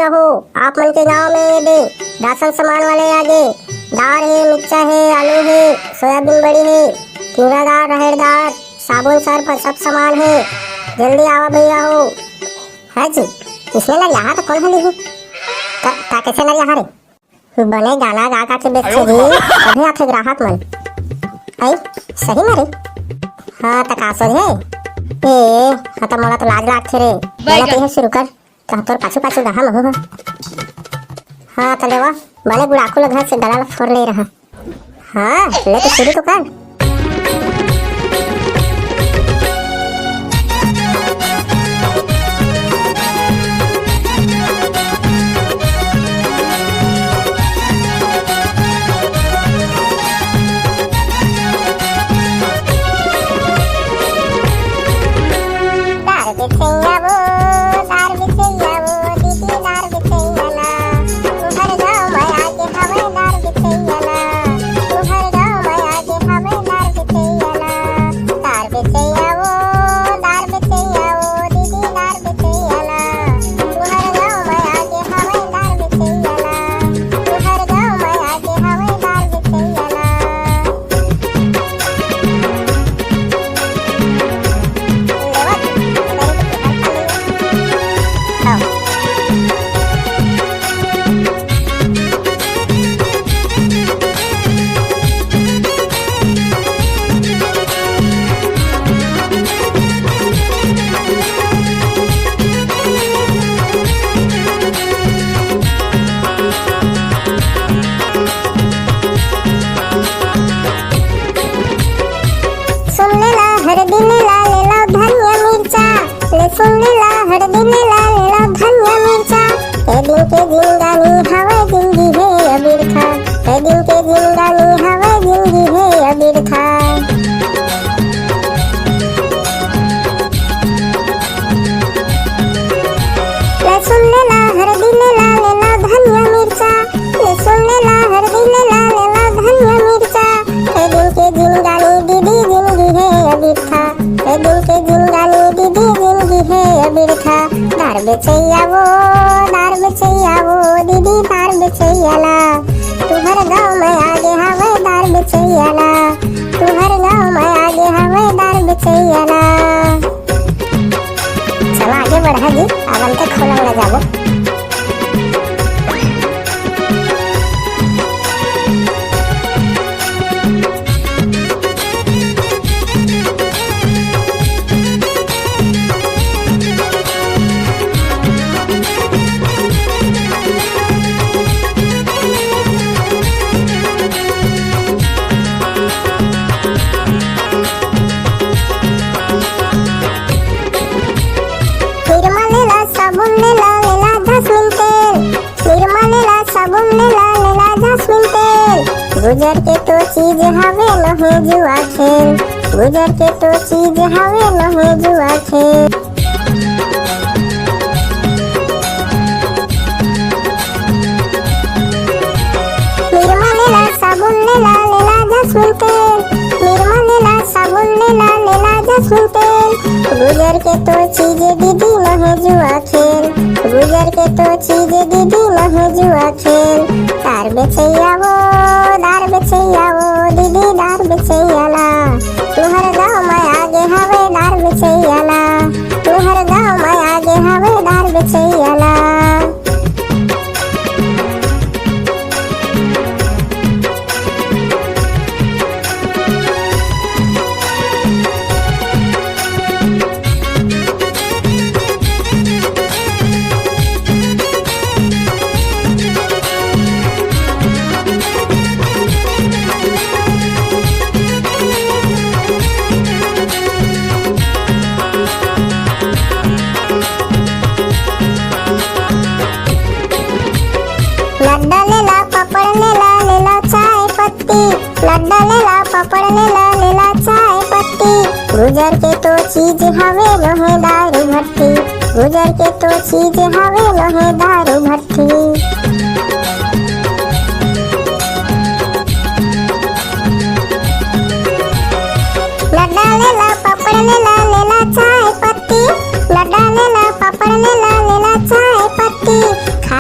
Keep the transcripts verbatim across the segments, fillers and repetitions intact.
हो, आप मन के गांव में ये दे राशन सामान वाले आगे। दार हे, मिर्चा हे, आलू हे, सोयाबीन बड़ी हे, कीड़ा दार, राहेर दार, साबुन, सर्फ, सब सामान हे। जल्दी आवा भैया हो। है जी, इसने लग यहाँ तो कौन हली हूँ? का, का कैसे लग यहाँ रे? बने गाना गा गा के बेचथे जी, तभे आथे ग्राहक मन। आई, सही में रे? हाँ, त का सोझे? ए, हाँ, त मोला तो लाज लागथे रे। मोला तो ये शुरू कर। कहाँ तोर पाछू पाछू रहा महू ह। हाँ, त लेवा, बने गुड़ाकू ल घर से गला ल फोर ले रहा। हाँ, ले तो शुरू तो कर। दार बिछैया वो, दार बिछैया वो, दीदी दार बिछैया ना। तुहर गाँव में आगे हवे दार बिछैया ना। तुहर गाँव में आगे हवे दार बिछैया ना। दार बिछैया वो, दार बिछैया वो, दीदी दार बिछैया ना। तुहर गाँव में आगे हवे दार बिछैया ना। तुहर गाँव में आगे हवे दार बिछैया ना। सुन ले ला हरदी ले ला, ले ला धनिया मिर्चा। ले सुन ले ला हरदी ले ला, ले ला धनिया मिर्चा। ए दिन के जिंदगानी हवे जिंदगी हे अबिरथा। ए दिन के जिंदगानी हवे जिंदगी हे अबिरथा। ले सुन ले ला हरदी ले ला, ले ला धनिया मिर्चा। ले सुन ले ला हरदी ले ला, ले ला धनिया मिर्चा। ए दिन के जिंदगानी दीदी जिंदगी हे अबिरथा। ए दिन के जिंदगानी दीदी जिंदगी हे अबिरथा। दार बेचैया वो, दार बेचैया वो, दीदी दार बेचैया ला। तुहर गाँव में आगे हवे दार बेचैया ला। तुहर गाँव में आगे हवे दार बेचैया ला। चला आगे बढ़ा जी, अब अंते खोला उड़ा जाबो। निरमा लेला, साबुन लेला, लेला जैस्मिन तेल। निरमा लेला, साबुन लेला, लेला जैस्मिन तेल। गुजर के तो चीज हवे नोहे जुआ खेल। गुजर के तो चीज हवे नोहे जुआ खेल। निरमा लेला, साबुन लेला, लेला जैस्मिन तेल। निरमा लेला, साबुन लेला, लेला जैस्मिन तेल। गुजर के तो चीज दीदी नोहे जुआ खेल। गुजर के तो चीज दीदी नोहे जुआ खेल। दार बेचैया वो, दार बेचैया वो, दीदी दार बेचैया ला। तुहर गाँव में आगे हवे दार बेचैया ला। तुहर गाँव में आगे हवे दार बेचैया ला। लड्डा लेला, पापड़ लेला, लेला चाय पत्ती। लड्डा लेला, पापड़ लेला, लेला चाय पत्ती। गुजर के तो चीज हवे नोहे दारू भट्टी। गुजर के तो चीज हवे नोहे दारू भट्टी। लड्डा लेला, पापड़ लेला, लेला चाय पत्ती। लड्डा लेला, पापड़ लेला, लेला चाय पत्ती। खा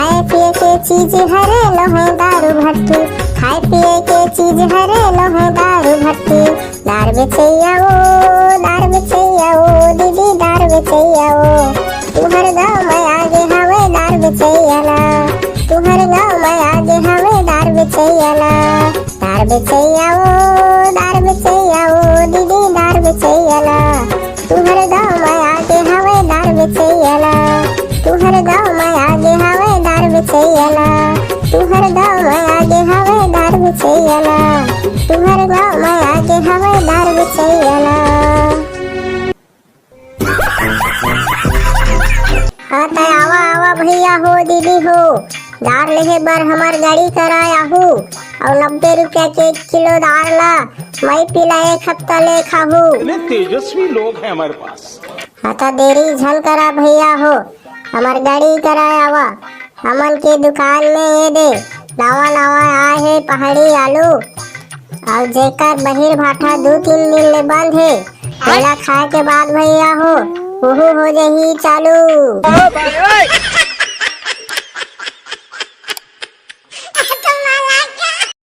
हरे लोहे दारू भट्टी, खाए पिए के चीज हरे लोहे दारू भट्टी। दार बेचैया ओ, दार बेचैया ओ, दीदी दार बेचैया ओ। तुहर गाँव में आगे हवे दार बेचैया ना, तुहर गाँव में आगे हवे दार बेचैया ना। दार बेचैया ओ, दार बेचैया ओ, दीदी दार बेचैया ना। तुहर गाँव में आगे हवे दार बेचैया ना, तुहर गाँव में आगे हवे दार बेचैया ना, तुहर गाँव में आगे हवे दार बेचैया ना, तुहर गाँव में आगे हवे दार बेचैया ना। हाँ त आवा आवा भैया हो, दीदी हो, दार लेहे बर हमर गाड़ी करा आहू, अउ नब्बे रुपया के एक किलो दार ला मैं पिला एक हफ्ता ले खाहू। इतने तेजस्वी लोग हैं हमारे पास। हाँ त देरी झन करा भैया हो, हमर गाड़ी करा आवा, हमन के दुकान में ये दे नवा नवा आए हे पहाड़ी आलू, अउ जेकर बहिर भाठा दू तीन दिन ले बंद हे, तेला खाए के बाद भैया हो, उहू हो जही चालू।